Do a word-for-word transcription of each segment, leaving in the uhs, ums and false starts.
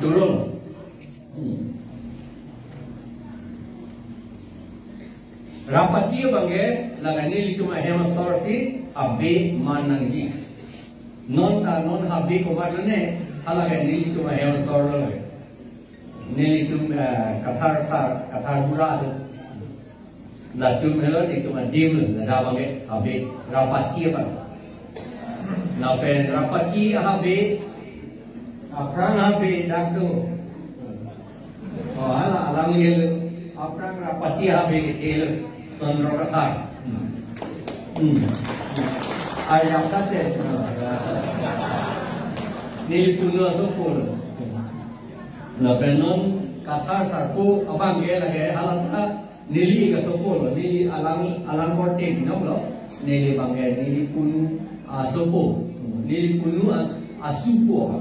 Turun. Hmm. Rapati abangke, lake nelitum ahem asor si, Habe man nangji. Non ta non Habe komat lo ne, halake nelitum ahem asor lo. Nelitum, eh, Kathar sar, Kathar bura tu. Latum helo nelitum adim lo, ladak abangke, Habe, Rapati abang. Lapen Rapati aHabe, aphrang Habe dak tu. Oh, hala, alangli lo. Aphrang Rapati Habe ke lo. Sondro Kathar. Hmm. Hmm. Ayam kate. Neli Punu asopo lo. Lapen non Kathar sarpo abangke lake hala ta neli kasopo lo, neli alang, alang korte binong lo, neli abangke neli Punu asopo, neli Punu as-, asupo.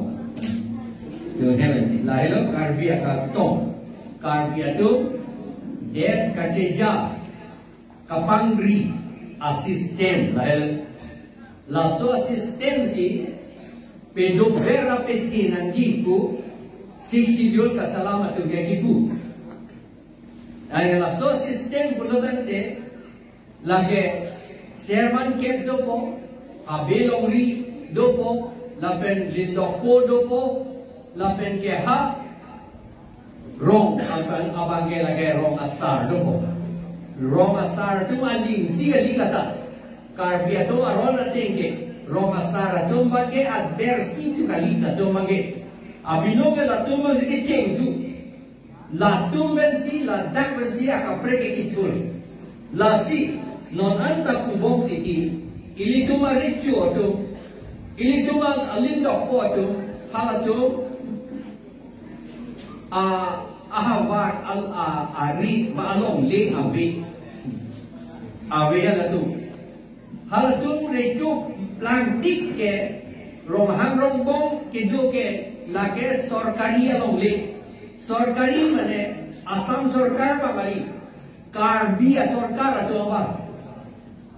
Tuhan, lahelo Karbi a-custom, Karbi atum det kacheja, kapangri asystem, lahelo. Laso asystem si pedobera pethe nangji pu Sixth Schedule kasalam atum ke kipu. Ai laso asystem pulo tangte lake Serman kep dopo, Habe longri dopo, lapen Lindokpo dopo, lapen ke ha rong, lapen abangke lake rong asar dopo. Rong asar atum aling si kali lata. Karbi atum aron ateng ke rong asar atum abangke adversi tu kali latum abangke. Abinong ke latum abangsi kecheng tu. Latum pensi, ladak pensi akaprek ke kithul. Lasi, non anta kubong titi, ilitum arecho atum, ilitum a-Lindokpo atum, halatum a, ahavar al, a, ari ba alongle ave. Ave halatum. Halatum recho plangtik ke Ronghang Rongbong kedo ke lake sorkari alongle. Sorkari mane Assam sorkar abang kali. Karbi asorkar atum abang.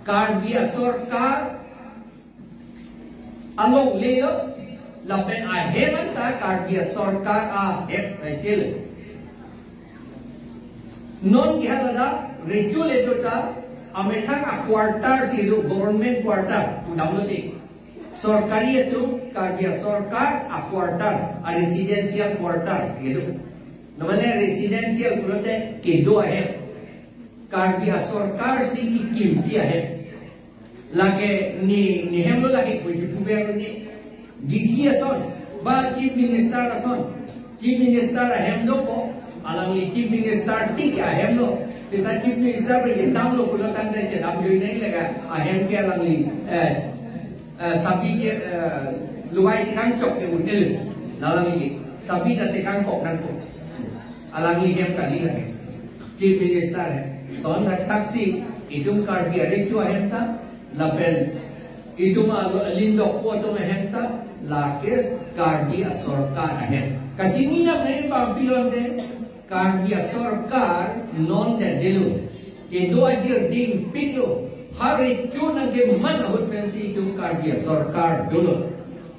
Karbi asorkar alongle lo, lapen ahem anta Karbi asorkar ahem asil. Non ke hala ladak recho le dota amethang a-quarter si do, government quarter pudam lote. Sorkari atum Karbi asorkar a-quarter, a-residential quarter si do. Namanya residential pulote kedo ahem. Karbi asorkar si kekimpi ahem. Lake ne, ne hem lo lake puji puber ne D C ason, ba Chief Minister ason. Chief Minister ahem dopo, alangli Chief Minister tik ahem lo. Seta Chief Minister pen kedam lo pulo tangte chedam joi nang lega ahem ke alangli, eh, eh, sabi ke, eh, luai tekang chok ke unel. Alangli sabi ta tekang kok nangkok. Alangli hem kali lake. Chief Minister hem. Lason thakthak si, itum Karbi arecho ahem ta, lapen itum a-Lindokpo atum ahem ta, lake Karbi asorkar ahem. Kachini nang nai pampi lonte, Karbi asorkar non det delo. Kedo ajir dingpik lo. Ha recho nangkeman ahut pensi itum Karbi asorkar dolo.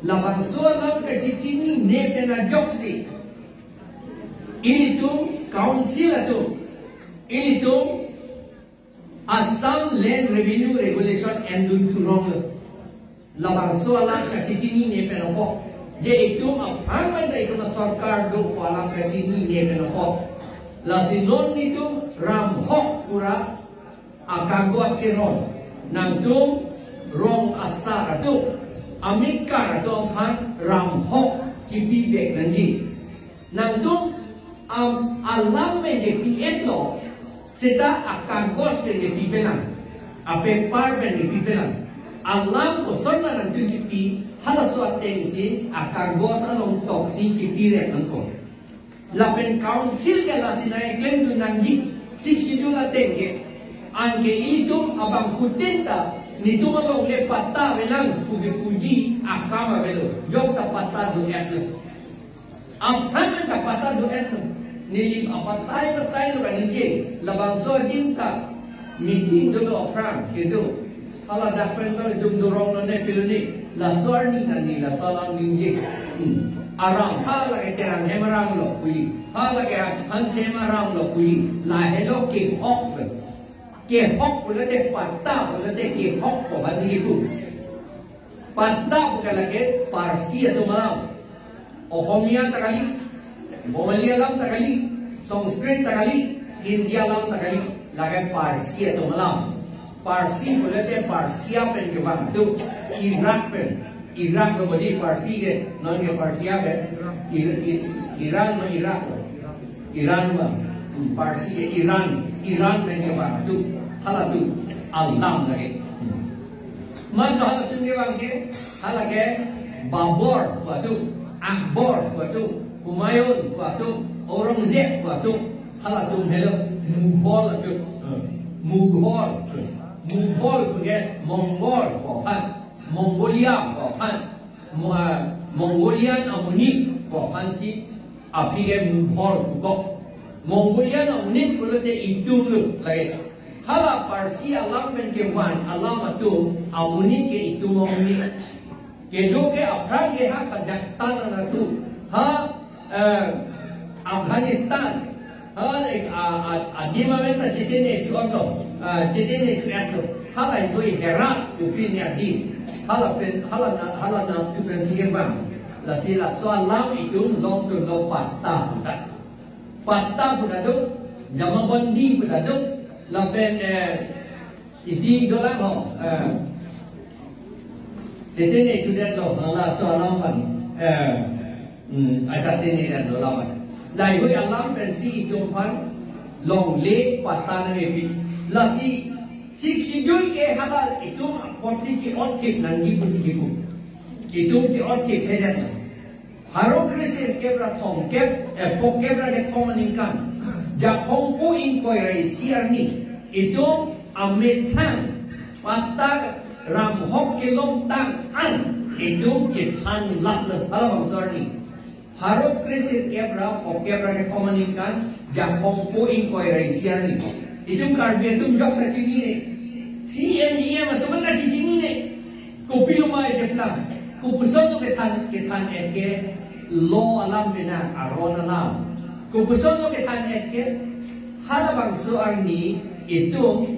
Labangso alam kachechinine pen ajoksi ilitum council atum, ilitum Assam Land Revenue Regulation endun thurong lo. Labangso alam kachechinine pen apot. Je itum aphan man ta itum asorkar dopo alam kachinine pen apot. Lasi non itum ramhok pura akagos keron. Nangtum rong asar atum, amikar atum aphan ramhok chipivek nangji. Nangtum am alam pen kepi-et lo, seta akagos pen kepi pelang, apepar pen kepi pelang. Alam koson ma nangtum kipi, halaso ateng si akagos along toksi chipirek nangkok. Lapen council ke lasi nangklemdun nangji, Sixth Schedule ateng ke. Anke itum abangphutin ta, netum alongle patta avelang pu kepuji akam avelo. Jok ta patta do-et lo. Aphan ta patta do-et lo. Neli apatai patai lo kaningje. Labangso adim ta meeting dolo aphrang kedo. Hala dak pen pen dum dorong lo ne pilo ne. Laso arni ta ne laso alam ningje. Hmm. Aram hala ke terang hem aram. Aram lo pu. Hala ke Hanse Aram lo pu. Lahelo kehok lo. Kehok pulote patta pulote kehok ko hadi itu. Patta pu ke lake Parsi atum alam. Ohomia ta kali, Bongali alam ta kali, Sanskrit ta kali, Hindi alam ta kali, lake Parsi atum alam. Parsi pulote Persia pen kevang atum, Irak pen. Irak lo bodi Parsi ke, non ke Persia ke, Ir-, Ir-, Iran ma Irak lo. Iran ma, hmm, Parsi ke Iran, Iran pen kevang atum, halatum alam lake. Hmm. Maka halatum kevang ke, hala ke Babur pu atum, Akbar pu atum, Humayun pu atum, Aurangzeb pu atum, halatum helo Mughal atum. Hmm. Mughal. Hmm. Mughal pu ke Mongol pu aphan, Mongolia pu aphan, Mo-, Mongolian amonit pu aphan si aphi ke Mughal pu kok. Mongolian amonit pulote itum lo lake. Hala Parsi alam pen kevang alam atum amonit ke itum amonit. Kedo ke aphrang ke ha Kazakhstan anatthu, ha, eh, Afghanistan, ha, eh, a, a, adim amen ta chetene thulo, ah, chetene thulo. Hala itu Herat pu pini adim. Hala pen, hala na, hala na tu pen si kevang. Lasi laso alam itum longthulo patta pu ta. Patta pu ta do, Jamabandi pu ta do, lapen, eh, isi dolang ho, eh, chetene thudetlo, laso alam aphan, eh, hmm, acha tenedetlo alam aphan. Laheihui alam pensi itum aphan longle patta nangkepi. Lasi Sixth Schedule ke hala itum apotsi chi-otthip nangji pusi kipu. Itum chi-otthip thedetlo. Pharo kresirkep ra thomkep, eh, phokep ra kethom aningkan, Jakhong po ingkoi ra isi arni, itum amethang patta ramhok kelongtang an itum chethan lap lo halabangso arni. Pharo kresirkep ra phokep ra kethom aningkan, Jakhong po ingkoi ra isi arni. Itum Karbi atum jok ta chinine. C M E M atum ta chinine. Kopilo ma ejeplang. Kopuson lo kethan, kethan-et ke law alam penang, aron alam. Kopuson lo kethan-et ke halabangso arni itum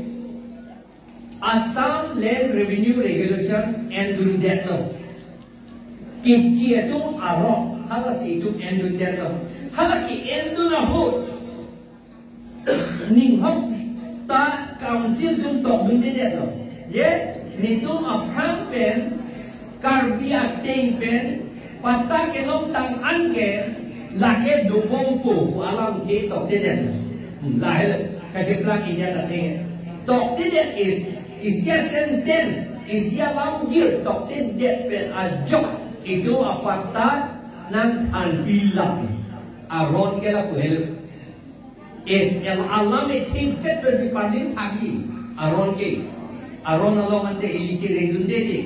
Assam Land Revenue Regulation endundetlo. Kechi atum arok, halasi itum endundetlo. Hala ke-endun ahut ninghok ta council atum tokdundedetlo. Je, netum aphrang pen, Karbi ateng pen, patta kelongtang an ke, lake dobompo pu alam ke toktedetlo. Hmm, lahelo, kacheplang India ateng. Toktedet is, isi a-sentence, isi alamjir toktedet pen ajok, itum apatta nangthanpi lap. Aron ke lapu helo. Is el alam ethipet pensi panin thagi. Aron ke. Aron along ante ili cherengdunde je.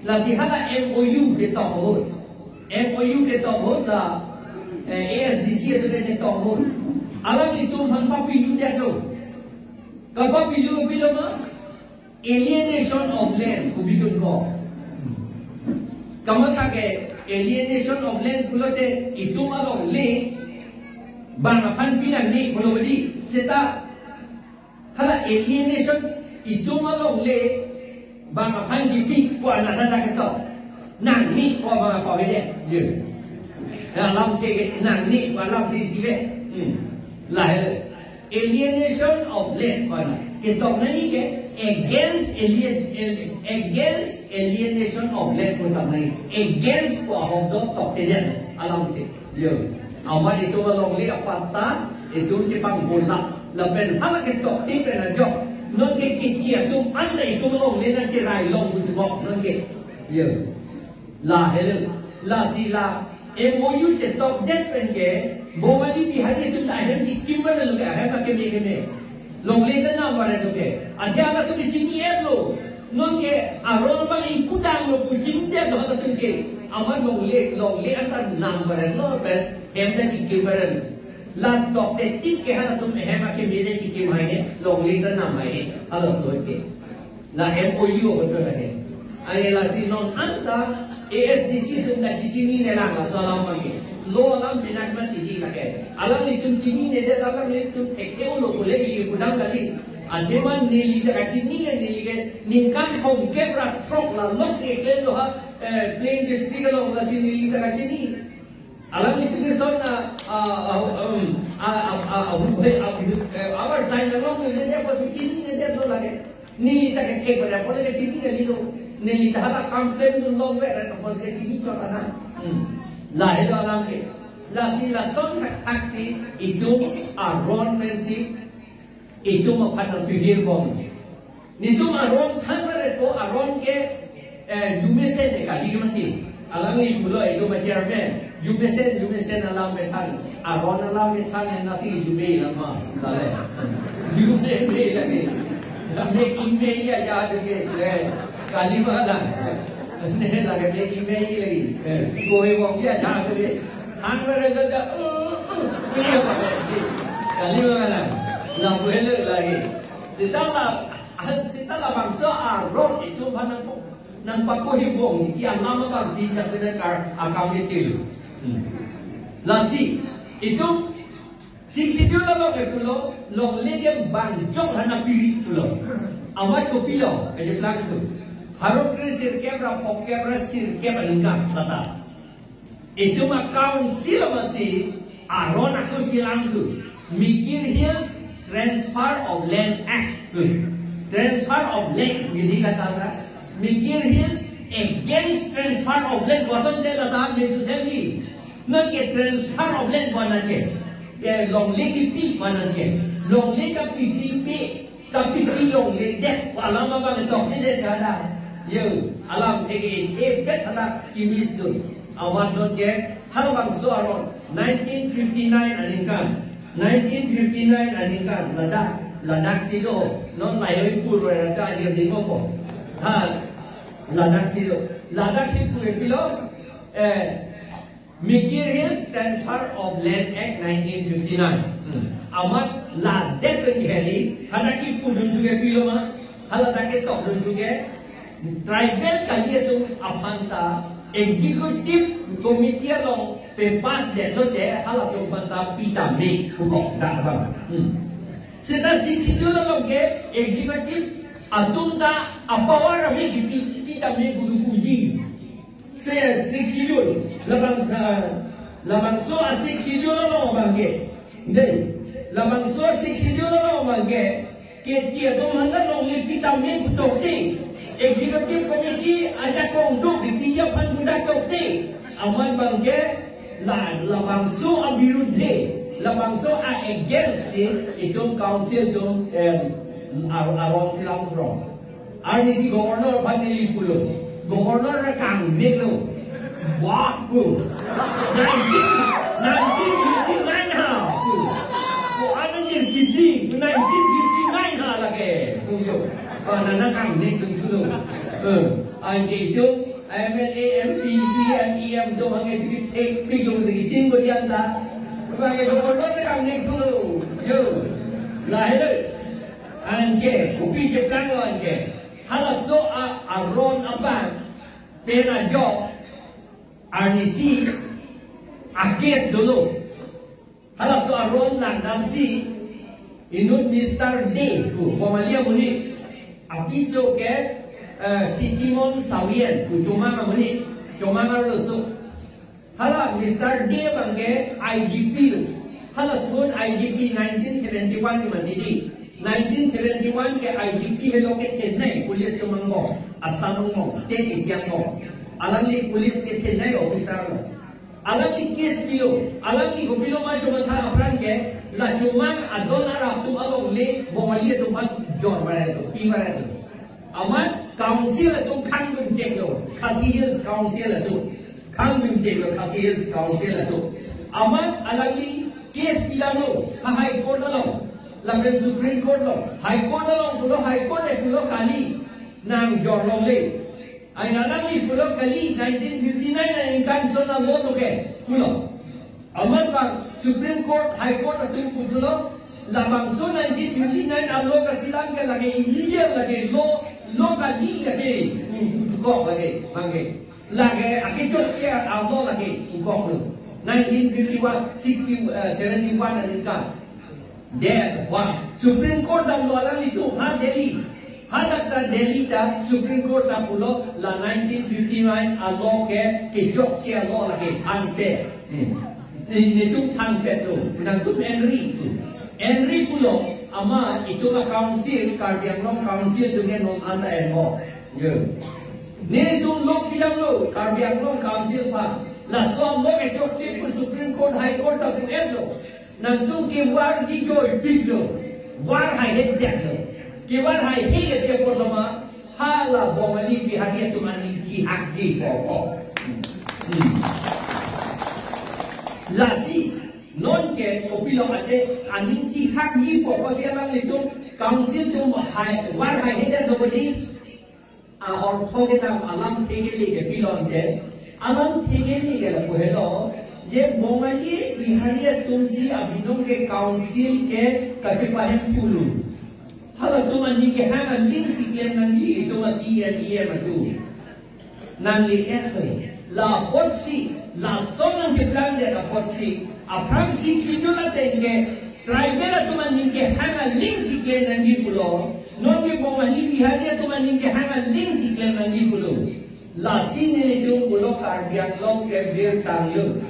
Lasi hala M O U ketok ahut. M O U ketok ahut la, eh, A S D C atum chetok ahut. Alanglitum aphan papiludetlo. Kapapilu pilo ma? Alienation of land, kubidun ko. Kamatha ke alienation of land pulote itum alongle bang aphan pinangji pulo bodi. Seta hala alienation itum alongle bang aphan kipi ko anata ta ketok. Nangji ko bang apa bede. Ye. Alam ke nangji ko alam di sibe. Hmm. Lahelo. Alienation of land, kona. Ketok nangji ke against alien-, al-, against alienation of land, ketok nangji. Against ko ahok do toktedet alam ke. Yo. Amat itum alongle apatta, itum chepangbola. Lapen hala ketokte pen ajok. Non ke kechi atum anta itum alongle nangcherai long pu tubok non ke. Yo. Lahelo, lasi la M O U chetokdet pen ke, Bongali Bihari atum ta ahem chikim bana lo ke, ahem akeme keme. Longle ta nam bana lo ke. Adia la tu chini-etlo. Non ke aron abang ingkudang lo pu chingdet lo halatum ke. Amat longle, longle anta nam bana lo pen, hem ta chikim bana lo. La tokte tik ke halatum hem akeme le chikim hai ne, longle ta nam hai ne. Halaso ke. La M O U betul lagi. Aye lasi non anta A S D C atum ta chichinine lang laso alam lagi. Law alam binak mati di la. Alanglitum chininedet, alanglitum thekthe-olo pule ili pudam kali. Athema neli ta kachinine, neli ke ningkan thomkep ra throk la lok si klemlo ha, eh, Peng district along, lasi neli ta kachini. Alanglitum ke son a, a, a, um, a, a, a, a, a, eh, our sign along neli dia pasi chininedet lo lake. Neli ta kethek pada pole kachini kalilo. Neli ta hala kam klemdun longver ra pole kachini chot ana. Hmm. Lahelo alam ke. Lasi lason thakthaksi itum aron pensi itum aphan nangpivirbom. Netum aron thangnat ko, aron ke, eh, arjumesen ne kali mati. Alangli pulo itum a-chairman, arjumesen, arjumesen alam methan, aron alam methan ne nasi arjume lama, sale. Arjume me lagi. Make email aja deke, eh, kali malang. Ne lagi make email lagi. Eh, koi wong ya ja deke. Hang re da da, uh, uh, iya pa. Kali malang. Lampu hele lagi. Seta la, seta labangso aron itum aphan nangpo, nangpakohibom, ya alam abangsi jasemet kar akam ke chelu. Hmm. Lasi, itum Sixth Schedule along ke pulo, longle ke bangjok hana piri pulo. Amat kopilo, kejeplang tu. Pharo kre sirkep ra phongkep ra sirkep aningkan, lata. Itum a-council amatsi aron ako silang tu. Mikir Hills Transfer of Land Act tu. Transfer of Land, gini kata ta. Mikir Hills against transfer of land, wasonte lata metu selvi. Nonke transfer of land bonan ke. Ke longle kipi bonan ke. Longle kapipi pe, kapipi longledet. Alam abang tokdedet kada. Yo, alam theke thepet hala kimisdun. Amat nonke halabangso aron nineteen fifty-nine aningkan. Nineteen fifty-nine aningkan. Ladak, ladak si do. Non layo ipur ra ta ahirding ko. Ha, ladak si do. Ladak si pure pilo. Eh, Mikir Hills Transfer of Land Act nineteen fifty-nine. Hmm. Amat ladak pen hedi, hana kipudun tu ke pilo ma, haladak ketokdun tu ke, tribal kali atum aphan ta, executive committee along pe-pass detlote, halatum aphan ta pitame pukok dak bang. Hmm. Seta Sixth Schedule along ke, executive atum ta a-power ave kipi, pitame kudu puji. Se Sixth Schedule, labang sa, labangso a-Sixth Schedule along abang ke. Dei, labangso a-Sixth Schedule along abang ke, kechi atum handa longle pitame putokte. Executive Committee ajakong duk di piya phan budak tokte. Amat abang ke, la, labangso abirudhe, labangso a-against si, itum council atum, em, ar-, aron silang krong. Arnisi governor aphan neli pulo. Governor ra kangmeklo. Wah, pu. Nineteen, nineteen fifty-nine ha, pu. Ko ananjir kiti, nineteen fifty-nine ha lake. Pu yo. Ah, nana kangmekdun thulo. Eh, anke itum, M L A, M P, C M, E M, do hange tipi thek, pi do lagi tim ko dianta. Hange governor ra kangmek thulo. Yo. Lahelo. Anke, kopi cheplang lo anke. Halaso a, aron abang pen ajok arnisi a-case dolo. Halaso aron langdamsi inut Mister Dey pu, Bomali amonit. Apiso ke, eh, Sitimon Sawien pu, Chomang amonit. Chomang arloso. Hala Mister Dey abang ke I G P lo. Halaso ahut I G P nineteen seventy-one ni mati di. Nineteen seventy-one ke I G P helo kethenei police atum angbong, Assam angbong, state A C angbong. Alangli police kethenei officer lo. Alangli case pilo, alangli kopilo ma Chomang tha apran ke, la Chomang adon arap atum alongle Bomali atum aphan jor marai atum, pi marai atum. Amat council atum khangdun cheklo, Khasi Hills Council atum. Khangdun cheklo, Khasi Hills Council atum. Amat alangli case pilanglo, ha High Court along, lapen Supreme Court along. High Court along pulo, High Court e pulo kali, nang jor longle. Ai alangli pulo kali, nineteen fifty-nine aningkan son a-law to ke, pulo. Amat bang Supreme Court, High Court atum pu thulo, labangso nineteen fifty-nine a-law kasilang ke lake illegal lake, law, law kali lake, pu, pu, pukok lake, bang ke. Lake, ake chok ke a-law lake, pukoklo. Nineteen fifty-one, sixty, uh, seventy-one aningkan. Then, wah, Supreme Court damlo alanglitum, ha Delhi. Hadak ta Delhi ta Supreme Court ta pulo la nineteen fifty-nine a-law ke kechokche a-law lake thangpet. Hmm. Ne, netum thangpetlo. Nangtum enri tu. Enri pulo, amat itum a-council, Karbi Anglong Council atum ke non anta enmo. Yo. Netum lo pidamlo, Karbi Anglong Council aphan. Laso a-law kechokche pu Supreme Court, High Court ta pu-etlo. Nangtum kevar jijoipiklo. Var haihedetlo. Kevar haihedet ke apotlo ma, hala Bongali Bihari atum aning chihakji popo. Hmm. Lasi, non ke kopilo ante aning chihakji popo si alanglitum council atum hai, var haihedet nobody. A-ortho kedam alamthe kali ke pilon ke, alamthe kali ke lapu helo, je Bongali Bihari atum si abinong ke council ke kachepahem pulo. Halatum aning kehang aling si klem nangji, itum a-C E M, E M atum. Nangli-et lo. La apotsi, lason nangkeplang det apotsi, aphrangsi chidul ateng ke, tribal atum aning kehang aling si klem nangji pulo. Non ke Bongali Bihari atum aning kehang aling si klem nangji pulo. Lasi nelitum pulo Karbi Anglong ke birtanglo.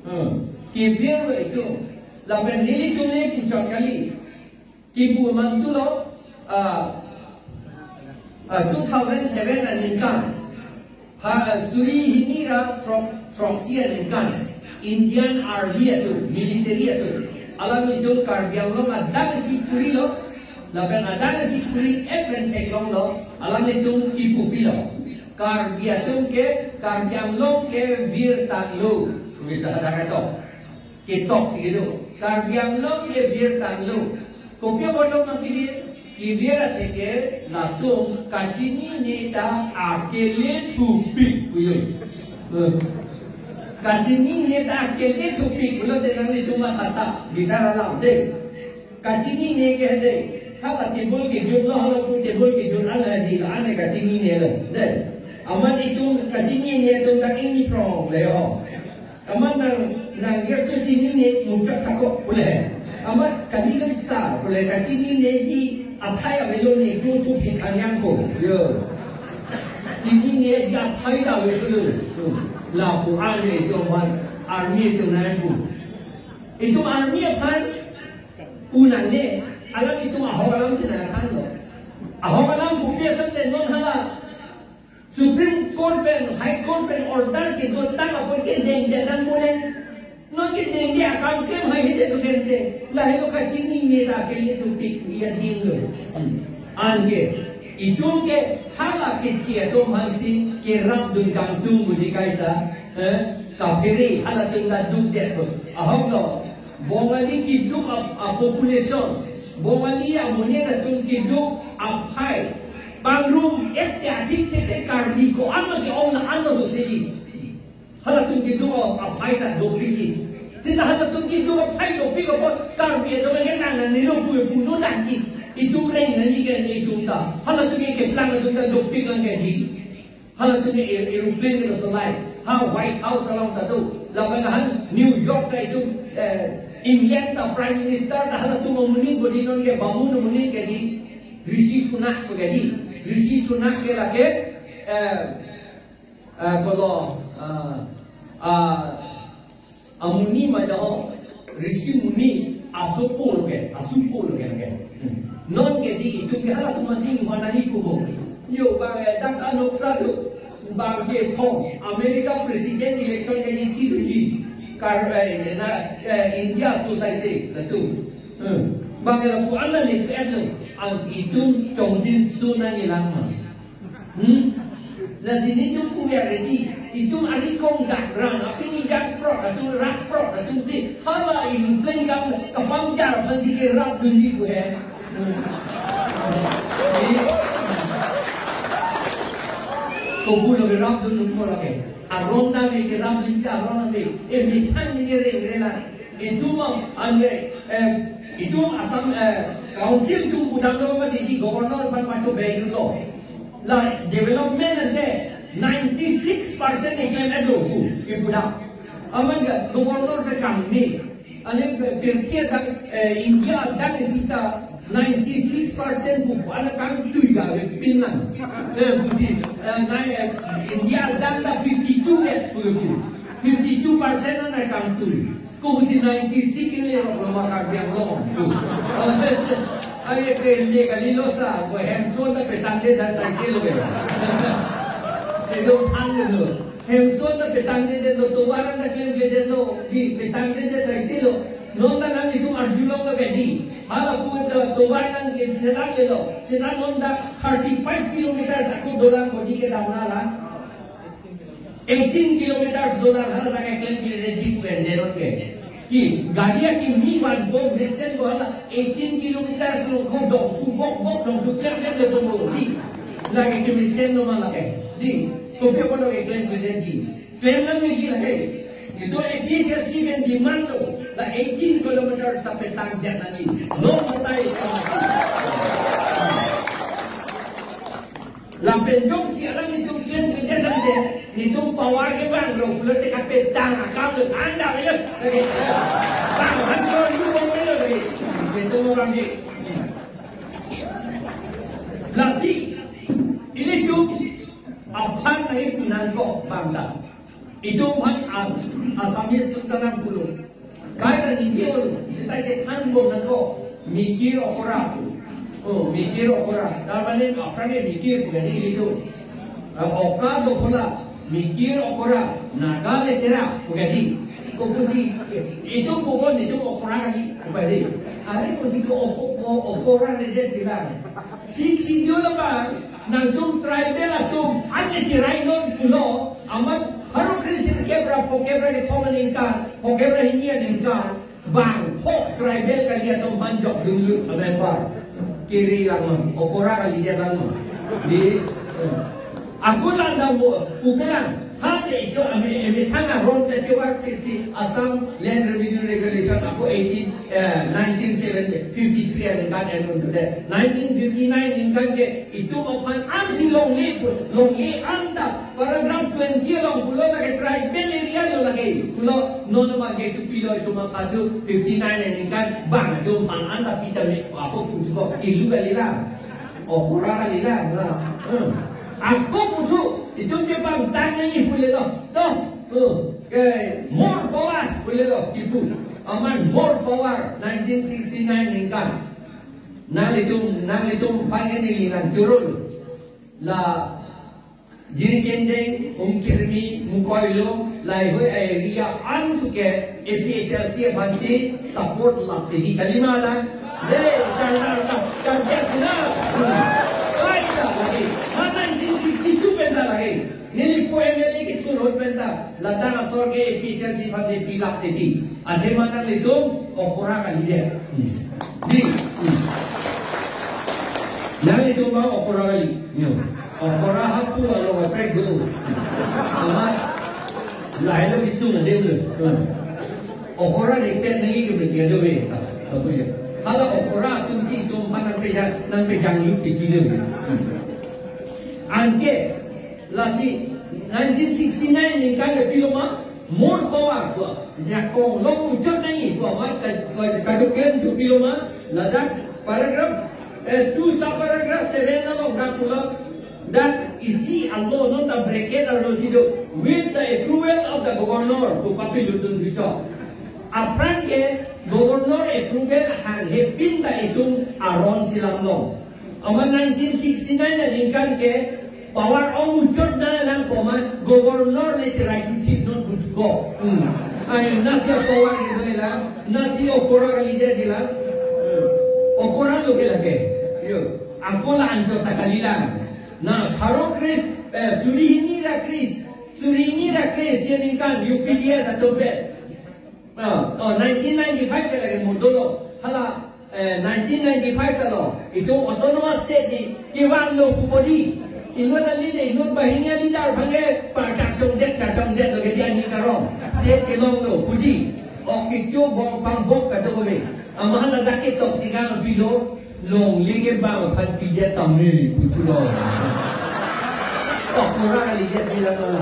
Hmm. Kebirlo itum. Lapen nelitum le puchot kali. Kipu mantulo, ah, ah, two thousand seven aningkan. Ha, suri hini ra throksi aningkan, Indian Army atum, military atum, alanglitum Karbi Anglong adang si phurilo, lapen adang si phuri-et pen theklonglo, alanglitum kipu pilo. Karbi atum ke, Karbi Anglong ke birtanglo. Kita ada kata. Ketok si kedo. Karbi Anglong ke birtanglo. Kopi apotlo ma kebir? Kebir atheke latum kachinine ta akele thupik puyo. Eh. Kachinine ta akele thupik pulote nanglitum matha ta bisar alam de. Kachinine ke de. Hala table kejut lo, hala pu table kejut, hala di la ane kachinine lo. De. Amat itum kachinine atum ta ingni prong le ho. Amat nang, nang gerso chinine muchot thakok pule. Amat kali lo sa pule, kachinine ji athai avelo ne tu tu phi thanyang ko. Yo. Chinine ji athai ta avelo. Lapu ane itum aphan army atum nangpu. Itum army aphan unang ne, alanglitum ahok alam si nangthanlo. Ahok alam kopi asonte non hala Supreme Court pen, High Court pen order kedotang apot ke dengdetang pule. Non ke dengde akam klem haihedet tu dengde. Lahelo kachinine ta akele thupik iya dinglo. Hmm. Anke, itum ke hala kechi atum aphansi kerapdun kangtung budi kaita. Eh? Kaphere halatum ta dukdetpo. Ahoklo. Bongali keduk a, a-population. Bongali amonit atum keduk aphai. Pangrum-et te athik te te Karbi ko-an ma ke-ong la-an ma do si. Halatum keduk aphai ta dopik. Seta halatum keduk aphai dopik apot Karbi atum ke nang nang nilo pu pu no nangji. Itum reng nangji ke ne itum ta. Halatum ke keplang atum ta dopik lang ke di. Halatum ke aer-, aeroplane ke solai. Ha White House along ta do. Lapen han New York ta itum, eh, England ta Prime Minister ta halatum amonit bodi non ke bamun amonit ke di. Rishi Sunak ke di. Rishi Sunak ke lake, eh, eh, kolo, eh, eh, Amuni ma jaho, Rishi Muni, asopo lo ke, asopo lo ke, ke. Non ke di itum ke halatum masing mana ni kubo. Yo, bang, eh, dak anok sadu, bang ke thong, America President election ke di chiru di, kar, eh, na, eh, India society, latum. Hmm. Bang ke lapu ana ni ke elo, ansi itum chongjin su nangji lang ma. Hmm? Lasi netum pu ya ready. Itum ari kong dak ran, apini dak prok, atum rak prok, atum si. Hala itum pleng kam kapangchar aphansi kerapdunji pu he. Hmm. Kopi lo kerapdun nung ko lake. Aron ta me kerapdunji, aron ta me. Eh, methang ni kere, kere la. Itum am, ane, eh, itum Assam, eh, Council atum pudamlo ma di, di Governor aphan pacho benglo. La development ante ninety-six percent eklem-etlo pu, kepudam. Amat ke governor ke kami. Ane pirthe adak, eh, India adak isi ta ninety six percent pu pu ana kangtui ga ave pinang. Eh, pusi, eh, na, eh, India adak ta fifty two ke pusi. Fifty two percent ana kangtui. Kosi ninety six ke le rok lo ma Karbi Anglong. Are ke le kali lo sa, ko hemson ta petang de dan sai se lo ke. Edo than de lo. Hemson ta petang de de lo, tovar ta klem de de lo, di petang de de sai se lo. Non ta nang itum arjulong ke di. Hala pu ta tovar nang ke selam le lo. Selam non ta thirty five kilometers aku dolang ko di ke damna la. Eighteen kilometers dolang hala ta ke klem ke rejik pen de non ke. Ki gari akimi vanpo mesen ko hala eighteen kilometers lo ko dong su bok bok dong su klem klem le dong lo di. Lake ke mesen lo ma lake. Di. Kopi ko lo ke klem ke rejik. Klem nang me ki lake. Itum A P H L C pen demand lo. La eighteen kilometers ta petang jat nani. Long batai. Lapen jongsi alam itum klem ke jat nang de. Itum power ke bang lo. Pulote kapetang akam lo. Anda lo. Lake. Bang han ko itum bang lo lake. Itum orang di. Lasi. Ilitum aphan nangji pu nangkok bang ta. Itum aphan As-, Assamese atum ta nangpulo. Kaita ningje olo, seta ke thanbom nangkok, mikir okora pu. Oh, mikir okora. Tar mane aphrang ke mikir pu kali ilitum. Ah, oka do phola, mikir okora, Naga letera pu kali. Kopusi, itum pu ko itum okora kali pu kali. Are kosi ko oko-, ko-, okora le det bilang. Sixth Schedule abang, nangtum tribal atum, ane chirai non pulo, amat pharo kre sirkep ra phokep ra kethom aningkan, phokep ra hini aningkan, bang, phok tribal kali atum ban jok dunglu, amember. Kiri lang non, okora kali dia lang non. Di, eh. Ako lang dam bo, pukelang, ha de ito ame, ame thang aron ta chewa kisi Assam Land Revenue Regulation ako eighteen, eh, nineteen seventy, fifty-three aningkan enun tu de. Nineteen fifty-nine aningkan ke itum aphan ansi longle pu, longle anta paragraph twenty along pulo lake tribal area lo lake. Pulo non ma ke tu pilo itum aphan tu fifty-nine aningkan bang itum aphan anta pita me ako putu ko ilu kali lang. Okora kali lang. Hmm. Ako putu itum ke bang tang nangji pule lo. To. Hmm. Ke more power pule lo kipu. Amat more power nineteen sixty-nine aningkan. Nanglitum, nanglitum aphan ke neli nangchoro lo. La Jirikinding, Umkirmi, Mukoilo, lahei hui area antu ke A P H L C aphansi support lap titi kali ma lang. De, karna ka, karja sila. Kaita lagi. Ha nineteen sixty-two pen ta lagi. Neli ko M L A kethur ahut pen ta. Ladak asor ke A P H L C aphan de pilap titi. Ante ma nanglitum okora kali de. Hmm. Di. Hmm. Nanglitum ma okora kali. Yo. Okora hapu alo kaprek do. Amat. Lahelo kisung adem lo. Hmm. Okora de pen nangji ke berarti ado be. Apa ya? Hala okora atumsi itum aphan nangpejang, nangpejang lut ke kilo. Hmm. Anke Lasi nineteen sixty-nine aningkan ke pilo ma, more power pu. Jakong long muchot nangji pu amat ka, ka, kajuken tu pilo ma, ladak paragraph, eh, two sub paragraph seven along dak pulo, dak isi alo non ta bracket arlo si do, with the approval of the governor pu kapilutdun bichok. Aphrang ke governor approval hanghe pin ta itum aron si lam long. Amat nineteen sixty-nine aningkan ke power ong muchot na lang pu amat governor le cherai thip non pu ko. Hmm. Ai nasi power ni do la, nasi okora kali de di la. Hmm. Okora lo ke lake. Yo, ako la anchot ta kali lang. Na pharo kre, eh, suri hini ra kre, suri hini ra kre si aningkan U P D S atum pen. Ah, oh, nineteen ninety-five ke lake mo dolo. Hala, eh, nineteen ninety-five ta lo. Itum autonomous state di, kevang lo pu podi. Inut ali de, inut banghini ali dar bangke, pa chak chong det, chak chong det lo ke dia ni karong. State kelong lo, pudi. Ok, kecho bong pang bok ka do be. Amat ladak ketok tiga pilo, longle ke bang phan pidet tame, putu lo. Okora kali dia di la la.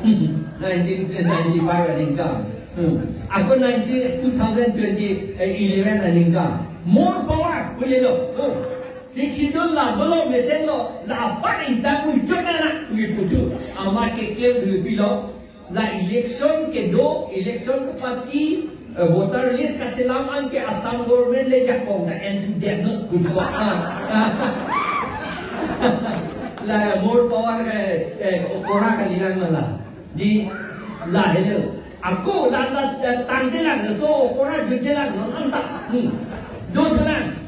Hmm. Nineteen ninety-five aningkan. Hmm. Ako nineteen, two thousand twenty, eh, eleven aningkan. More power, pulelo. Hmm. Sixth Schedule la dolo, mesenlo, la apar ingtang ujok nana, wi putu. Amat keklem dulu pilo. La election kedo, election ke party, eh, voter list kaselam an ke Assam government le jakong ta en tu dem no, putu. Ah. La more power, eh, eh, okora kalilang la. Di lahelo. Ako la, la, la tangtelang, so okora jutjelang, no anta. Hmm. Dotlang.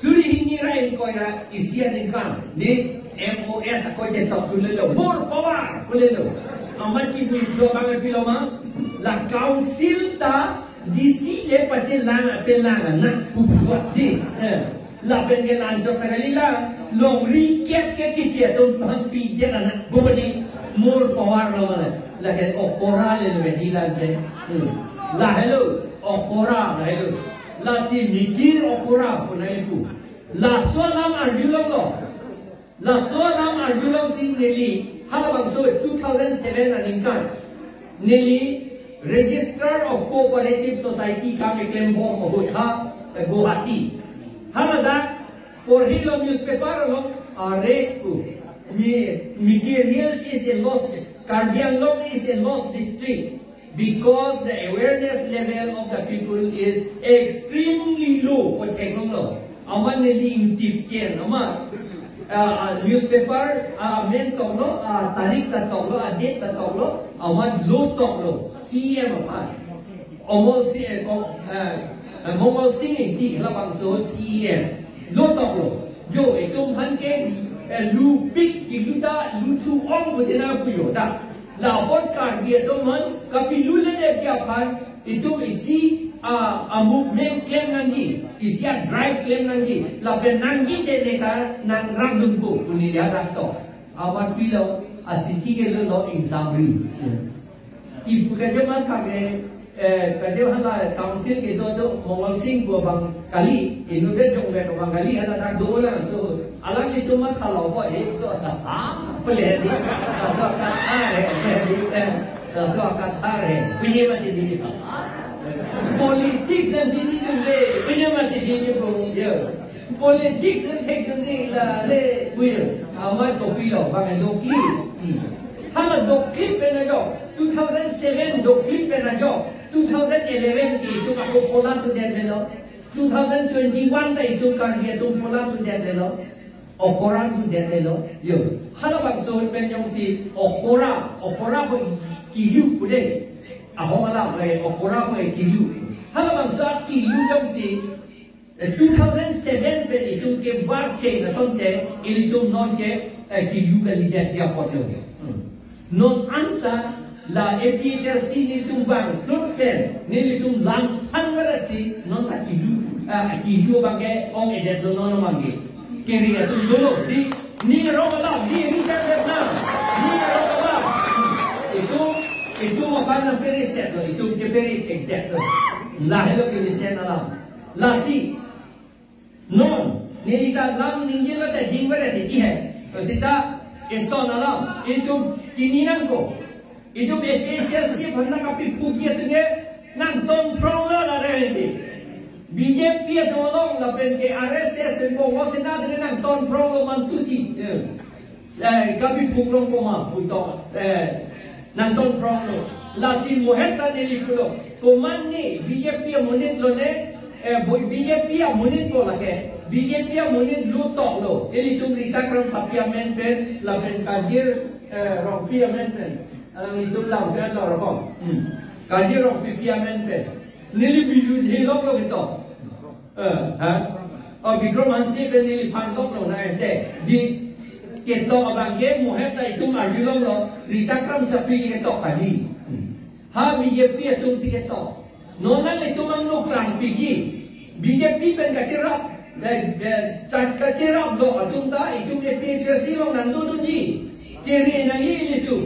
Suri hini ra ingkoi ra isi aningkan. Di M O S ako chetok pulelo. More power pulelo. Amat kibui pilo bang pilo ma. La council ta D C le pachelang apelang na pupuat di. Eh. Lapen ke lanjok ta kali la, longri kep ke kichi atum bang pi je kana, bumani more power lo mane. Lake okora le lo ke dilan ke. Hmm. Lahelo, okora, lahelo. Lasi mikir okora punai pu. Laso alam arjulonglo. Laso alam arjulongsi neli, halabangso two thousand seven aningkan. Neli Registrar of Cooperative Society kam eklembom ahut ha, eh, Guwahati. Haladak porhilo newspaper along, are ku. Mi-, materials is a loss, Karbi Anglong is a lost district because the awareness level of the people is extremely low. Ko theklonglo. Amat neli ingtip chen, amat, ah, ah, newspaper, ah, amen toklo, ah, tarik ta toklo, ah, date ta toklo, amat lo toklo, C E M aphan. Amol Sing, eh, ko, eh, eh, Mongol Sing Ingti, halabangso C E M. Lo toklo. Jo, itum aphan ke, eh, lupik, kilu ta, luthu ong, pu sena puyo ta. La apot Karbi atum aphan, kapilu le de aphan, itum isi, ah, a movement klem nangji, isi a drive klem nangji, lapen nangji de neka nangrap dunpo, pu neli adak to. Amat pilo, a city ke lo lo ingsamri. Ipu kajeman thak ke, eh, kajeman la council kedo do Mongol Sing pu abang kali, inutvet jongvet abang kali, haladak dolang, so, alanglitum ma thalo po, eh, so, ta, ah, pele di, so, ta, ah, eh, eh, eh, so, ka, ah, eh, punya mati di, ah. Politics dan sini tu le, punya mati di, ni pun, ya. Politics dan teknik ni la le, punya. Amat kopi lo, bang dokli. Hmm. Hala dokli pen ajo, two thousand seven dokli pen ajo, two thousand eleven ke itum ako pola tu det lo, two thousand twenty-one ta itum Karbi atum pola tu det lo, okora tu det lo, yo. Halabangso pen jongsi okora, okora pu kilu pu de. Ahong alam, eh, okora pu kilu. Halabangso kilu jongsi, eh, two thousand seven pen itum kevar che asonte, ilitum non ke, eh, kilu kalidet apotlo. Hmm. Non anta la A P H L C nelitum bang, plot pen, nelitum langphan varat si, non ta kilu, ah, kilu abang ke ong-edetlo non abang ke. Kiri atum dolo, di, ni rong alam, di, ni kan na, ni rong alam. Itum, itum aphan nangperi set lo, itum keperi ekdet lo. Lahelo kiri set alam. Lasi, non, neli ta lam ningjelo ta dingvaret di hai. Sita, eson alam, itum chini nangkok. Itum A P H L C aphan nangkapiphukji atum ke nangton phronglo la re di. B J P atum along lapen ke R S S pen Congress atum ke nangton phronglo mantusi. Eh. Eh, kapiphuk longpo ma, putok. Eh, nangton phronglo. Lasi mohet ta neli pulo. Komat ni B J P amonit lo ne, eh, bo-, B J P amonit lo lake. B J P amonit lo toklo. Ilitum Rita Kramsapi amen pen, lapen Kajir, eh, Rongpi amen pen. Alanglitum lam ke lo rokom. Hmm. Kajir Rongpipi amen pen. Neli bilu dhelok lo ketok. Eh, ha? Oh, Bikram Hanse pen neliphan tok lo na ente. Di ketok abang ke mohet ta itum arjulonglo. Rita Kramsapi ketok tadi. Hmm. Ha B J P atum si ketok. Non nanglitum angno klangpikji. B J P pen kacherap. Eh, eh, chat kacherap lo atum ta itum A P H L C along nangdodunji. Chere nangji ilitum.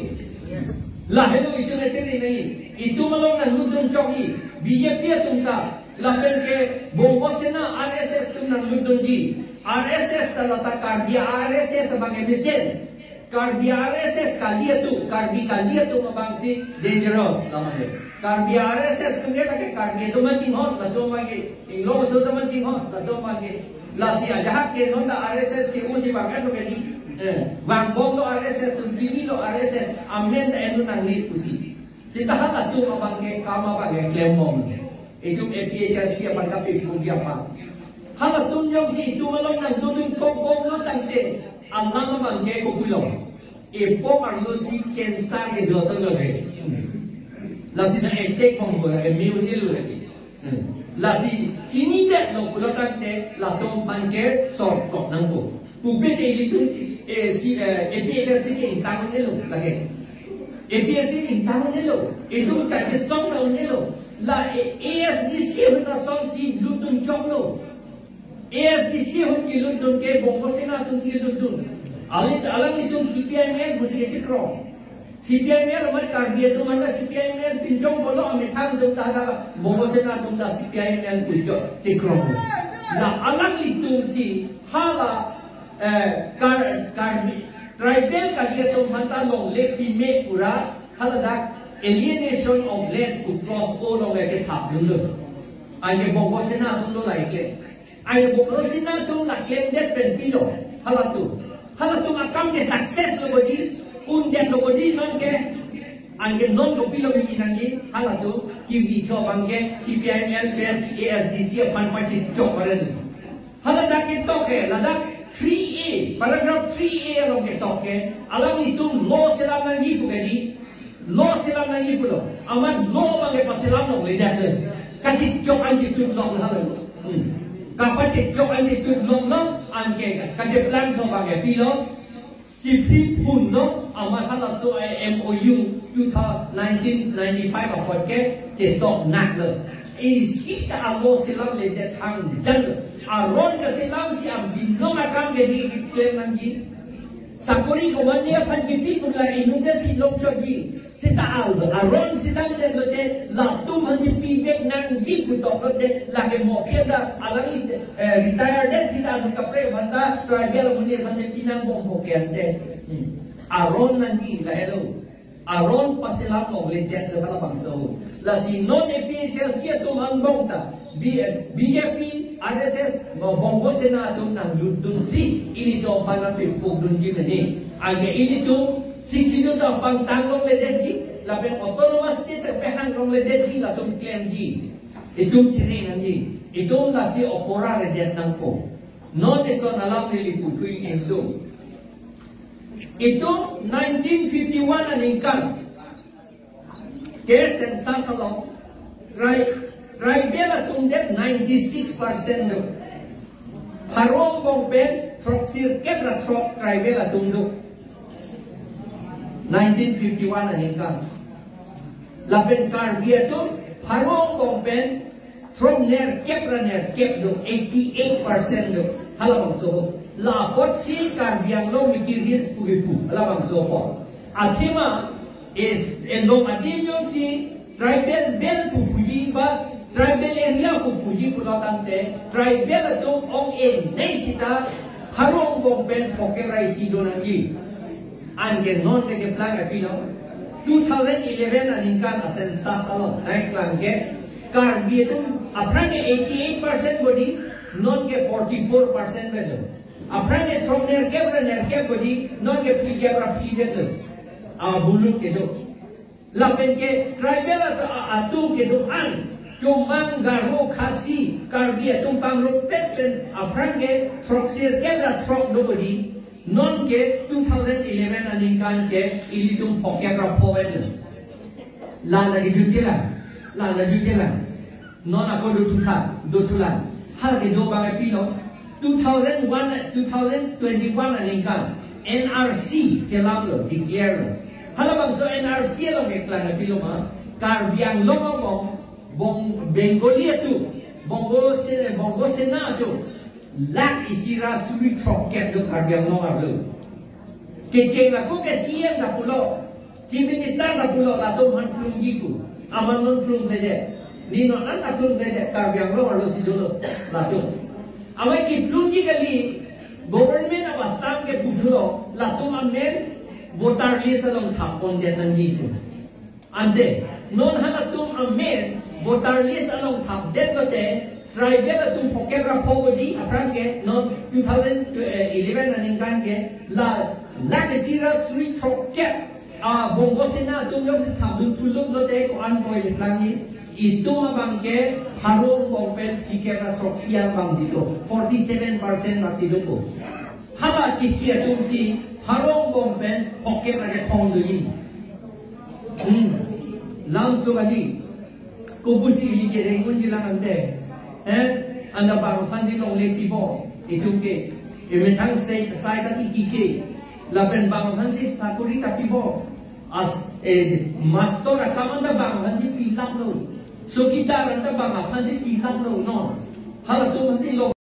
Lahelo itum chere nangji. Itum along nangdodun chokji. B J P atum ta. Lapen ke Bongo Sena R S S atum nangdodunji. R S S ta lata Karbi R S S abang ke mesen. Karbi R S S kali atum, Karbi kali atum abangsi dangerous lamade. Karbi R S S atum ke lake Karbi atum man chinghon, latum lake Inglong aso atum man chinghon, latum lake. Lasi ajahak ke non ta R S S ke uji bang kan ke ni. Eh, bang bom lo R S S atum, chini lo R S S, amen ta enu nang ni pusi. Seta halatum abang ke kam abang ke klem bom. Itum A P H L C abang kapi pun dia pa. Halatum jongsi itum along nangdodun kok bom lo tangte, alam abang ke kopilo. Epok arlo si cancer ke do tanglo he. Lasi na attack bom bola ke miu ni lo lagi. Lasi chinidet lo pulo tangte latum aphan ke sor kok nangpo. Pupe te ilitum, eh, si, eh, A P H L C ke ingtang ni lo lagi. A P H L C ingtang ni lo. Itum kachesong ta ni lo. La, eh, A S D C ahut ta song si lutdun chok lo. A S D C ahut kelutdun ke Bongo Sena atum si lutdun. Alit alanglitum C P I M L pusi kechekroi. C P I M L amat Karbi atum anta C P I M L pinchong bolo amethang atum ta ada Bongo Sena atum ta C P I M L pusi chekroi. La alanglitum si hala, eh, Kar-, Karbi, tribal kali atum aphanta longle pime pura haladak alienation of land pu clause o longle kethapdunlo. Anke Bongo Sena atum lo laike. Ai Bongo Sena atum la klemdet pen pilo, halatum. Halatum akam ke success lo bodi, undet lo bodi non ke. Anke non kopilo mimi nangji, halatum, kivi tho abang ke, C P I M L pen A S D C aphan pachechok paren. Haladak ketok ke, ladak three A, paragraph three A along ketok ke, alanglitum law selam nangji pu ke di, law selam nangji pulo. Amat law abang ke paselam longledet le. Kachechok an chetup longlo halo. Hmm. Kapachechok an chetup longlo, anke kacheplang tho abang ke pilo. Chiphi phun lo, amat halaso a M O U two thousand, nineteen ninety-five apot ke chetok nak lo. Isi ta a law selamledet hang jan lo. Aron kaselam si abinong akam ke di klem nangji. Sakori komatne aphan kipi pula inut si longchokji. Seta a, aron selamdet lote, latum aphan si pivek nangji pu tok lote, lake mokhe ta, alangli, eh, retire det kita anu kapre banta, tribal amonit aphan si pinang bom phoke ante. Hmm. Aron nangji lahelo. Aron paselam longledet lo halabangso. Lasi non A P H L C atum angbong ta, B-, B J P, R S S, Bongo Sena atum nanglutdunsi, ilitum aphan nangpipukdunji mene. Anke ilitum, sixteen ta pangtang longledetji, lapen autonomous state pehang longledetji, latum klemji. Itum chini nangji, itum lasi opora ledet nangpo. Non eson alam neli puthui insung. Itum nineteen fifty-one aningkan ke census along, tri-, tribal atum det ninety-six percent do. Pharo angbong pen throksirkep ra throk tribal atum do. Nineteen fifty-one aningkan. Lapen Karbi atum pharo angbong pen throknerkep ra nerkep do, eighty-eight percent do. Halabangso. La apotsi Karbi Anglong miki ris pugipu. Halabangso po. Athema is endong adim jongsi tribal belt pu puji ba tribal area pu puji pulo tangte tribal atum ong-e nei sita pharo angbong pen phoke ra isi do nangji. Anke non ke keplang apilo. Two thousand eleven aningkan a census along nangkeklang ke Karbi atum aphrang ke eighty-eight percent bodi, non ke forty-four percent bodi. Aphrang ke throknerkep ra nerkep bodi, non ke phlikep ra phli bodi. A, buluk kedo. Lapen ke tribal at-, a-, atum kedo-an, Chomang, Garo, Khasi, Karbi atum pangrumpet pen aphrang ke throksirkep ra throk do bodi, non ke two thousand eleven aningkan ke ilitum phokep ra pho bodi. La lagi jutila, la lagi jutila. Non ako dothulang, dothulang. Hal kedo abang apilo. Two thousand one, two thousand twenty-one aningkan N R C selamlo, declare lo. Halabangso N R C along keklang apilo ma, Karbi Anglong angbong, Bong-, Bengali atum, Bongo Se-, Bongo Sena atum, lakh isi ra suri throkkep do Karbi Anglong arlo. Kecheng ako ke C M ta pulo, Chief Minister ta pulo, latum aphan klungji pu. Amat non klungkledet. Ne non an ta klungkledet, Karbi Anglong arlo si dolo latum. Amat keklungji kali, Government of Assam ke puthulo, latum amen voter list along thap pondet nangji pu. Ante non halatum amen voter list along thapdet lote tribal atum phongkep ra pho bodi aphrang ke non two thousand eleven aningkan ke la lakh isi ra suri throkkep a Bongo Sena atum jongsi thapdun thuluk lote ko-an poi liplang ni itum abang ke Haro angbong pen phlikep ra throksi angbong jilo, forty seven percent bak si doko. Hala kichi atum si Haro angbong pen phongkep ra kethong doji. Hmm. Lam so kali. Kopusi ili ke rengun jilang ante. Eh? Anta bang aphan si longle pipo. Itum ke. Emethang sai sai ta tiki ke. Lapen bang aphan si sakori ta pipo. As eh, master akam anta bang aphan si pilak lo. Sokidar anta bang aphan si pilak lo, no. Halatum aphan si lo